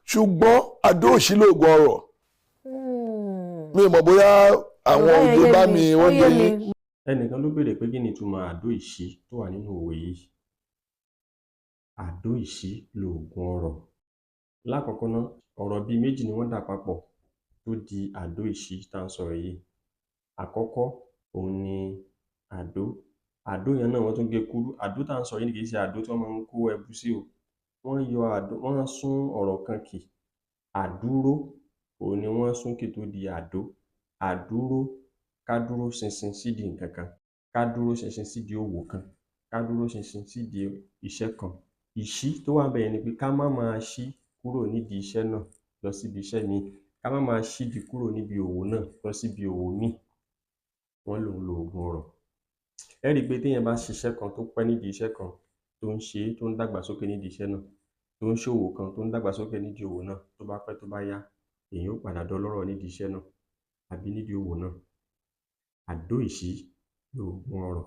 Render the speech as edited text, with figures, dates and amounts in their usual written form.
Ṣùgbọ́n àdó òṣì lóògùn ọrọ̀. Mi ò mọ̀ bóyá àwọn Yorùbá yẹn òye yé bá mi, mi ó wọ́n yé yé mi. yín. Ẹnìkan ló béèrè pé kí ni ìtumọ̀ àdó ìṣí tó wà nínú òwe yìí. Àdó ìṣí lòògùn ọrọ̀. Lákọ̀ọ́kọ́ ná, ọ̀rọ̀ bíi méjì ni wọ́n dà papọ̀ tó di àdó ìṣí tá à ń sọ̀rọ̀ yìí. Àkọ́kọ́ òun ni àdó. Àdó yẹn náà, wọ́n tún gé kúrú. Àdó tá à ń sọ yìí kì í ṣe àdó tí wọ́n máa ń kó ẹbu sí o. Wọ́n yọ àdó, wọ́n sún ọ̀rọ̀ kan kì. Àdúró òun ni wọ́n sún kì tó di àdó. Àdúró, ká dúró ṣinṣin sídìí nǹkan kan, ká dúró ṣinṣin sídìí òwò kan, ká dúró ṣinṣin sídìí iṣẹ́ kan. Ìṣí tó wà ńbẹ̀ yẹn ni pé ká má máa ṣí kúrò nídìí iṣẹ́ náà lọ síbi iṣẹ́ míì, ká má máa ṣídìí kúrò níbi òwò náà lọ síbi òwò míì. Wọ́n lóun loògùn ọrọ̀. Ẹ ẹ́ rí i pé téèyàn bá ṣiṣẹ́ kan, tó pẹ́ nídìí iṣẹ́ kan, tó ń ṣe é, tó ń dàgbàsókè nídìí iṣẹ́ náà, tó ń ṣòwò kan, tó ń dàgbàsókè nídìí òwò náà, tó bá pẹ́, tó bá yá, èèyàn ó padà dọlọ́rọ̀ nídìí iṣẹ́ náà àbí nídìí òwò náà. Àdó ìṣí lóògùn ọrọ̀.